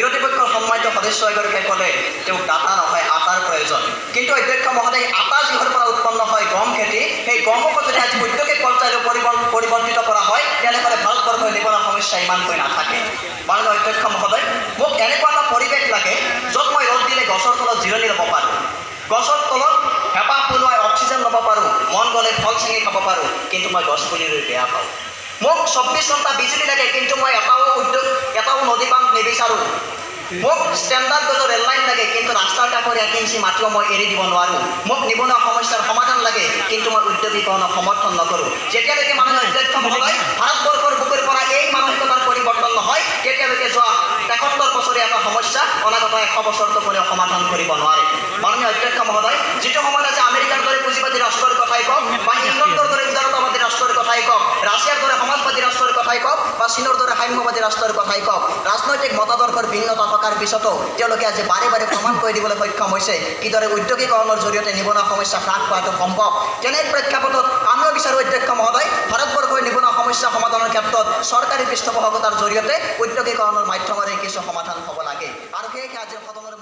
বিৰোধী পক্ষৰ সন্মানিত সদস্য এগৰাকীয়ে ক'লে তেওঁক দাতা নহয়, আটাৰ প্ৰয়োজন। কিন্তু অধ্যক্ষ মহোদয়, আটা যিহৰ পৰা উৎপন্ন হয়, গম খেতি, সেই গমকো যদি আজি ঔদ্যোগিক পৰ্যায়লৈ পৰিৱৰ্তিত কৰা হয়, তেনেহ'লে ভাৰতবৰ্ষৰ নিবনুৱা সমস্যা ইমানকৈ নাথাকে। মাননীয় অধ্যক্ষ মহোদয়, মোক এনেকুৱা এটা পৰিৱেশ লাগে য'ত মই ৰ'দ দিলে গছৰ তলত জিৰণি ল'ব পাৰোঁ, গছৰ তলত হেঁপাহ পলুৱাই অক্সিজেন ল'ব পাৰোঁ, মন গ'লে ফল ছিঙি খাব পাৰোঁ, কিন্তু মই গছ পুলি ৰুই বেয়া পাওঁ। মোক 24 ঘণ্টা বিজুলী লাগে, কিন্তু মই এটাও উদ্যোগ, এটাও নদী বান্ধ নিবিচাৰোঁ। মোক ষ্টেণ্ডাৰ্ড গেজৰ ৰেল লাইন লাগে, কিন্তু ৰাস্তাৰ কাষৰ 1 ইঞ্চি মাটিও মই এৰি দিব নোৱাৰোঁ। মোক নিবনুৱা সমস্যাৰ সমাধান লাগে, কিন্তু মই উদ্যোগীকৰণক সমৰ্থন নকৰোঁ। যেতিয়ালৈকে মাননীয় অধ্যক্ষ মহোদয়, ভাৰতবৰ্ষৰ বুকুৰ পৰা এই মানসিকতাৰ পৰিৱৰ্তন নহয়, তেতিয়ালৈকে যোৱা 73 বছৰীয়া এটা সমস্যা অনাগত 100 বছৰতো কোনেও সমাধান কৰিব নোৱাৰে। মাননীয় অধ্যক্ষ মহোদয়, যিটো সময়ত আজি আমেৰিকাৰ দৰে পুঁজিবাদী ৰাষ্ট্ৰৰ কথাই কওক বা ইংলেণ্ডৰ দৰে উদাৰতাবাদী ৰাষ্ট্ৰৰ কথাই কওক, ৰাছিয়াৰ দৰে সমাজবাদী ৰাষ্ট্ৰৰ কথাই কওক বা চীনৰ দৰে সাম্যবাদী ৰাষ্ট্ৰৰ কথাই কওক, ৰাজনৈতিক মতাদৰ্শৰ ভিন্নতা থকাৰ পিছতো তেওঁলোকে আজি বাৰে বাৰে প্ৰমাণ কৰি দিবলৈ সক্ষম হৈছে কিদৰে উদ্যোগীকৰণৰ জৰিয়তে নিবনুৱা সমস্যা হ্ৰাস পোৱাটো সম্ভৱ। তেনে প্ৰেক্ষাপটত আমিও বিচাৰোঁ অধ্যক্ষ মহোদয়, ভাৰতবৰ্ষৰ নিবনুৱা সমস্যা সমাধানৰ ক্ষেত্ৰত চৰকাৰী পৃষ্ঠপোষকতাৰ জৰিয়তে উদ্যোগীকৰণৰ মাধ্যমেৰে কিছু সমাধান হ'ব লাগে। আৰু সেয়েহে আজিৰ সদনৰ